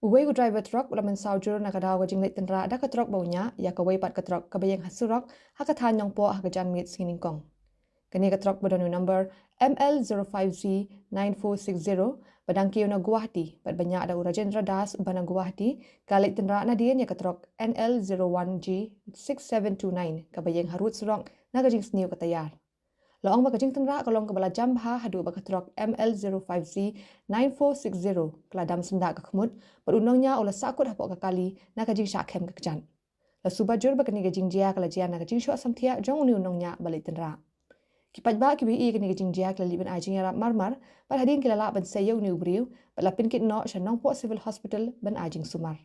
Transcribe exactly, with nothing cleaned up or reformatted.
Uwei u driver truck u la mynsaw jur na ka daw ka jingleit tynrah da ka truck ba u ñiah ïa kawei pat ka truck kaba ïeng ha surok ha ka thaiñ Nongpoh ha ka janmiet sngi Nyngkong. Kane ka truck ba don u number M L zero five Z nine four six zero ba dang kiew na Guwahati bad ba ñiah da u Rajendra Das ba na Guwahati ka leit tynrah nadien ïa ka truck N L zero one G six seven two nine kaba ïeng harud surok na ka jingsniew ka tayar. La ong ba ka jingtynrah ka long kaba la jam bha haduh ba ka truck M L zero five Z nine four six zero ka la dam syndah ka khmut bad u nongñiah u la sahkut hapoh ka kali na ka jingshah khem ka kjat. La suba jur ba kane ka jingjia ka la jia na ka jingshoh samthiah jong une u nongñiah ba leit tynrah. Ki paidbah kiba ïohi ïa kane ka jingjia ki la leit ban ai jingïarap marmar bad hadien ki la lah ban sei ïa une u briew bad la pynkit noh sha Nongpoh Civil Hospital ban ai jingsumar.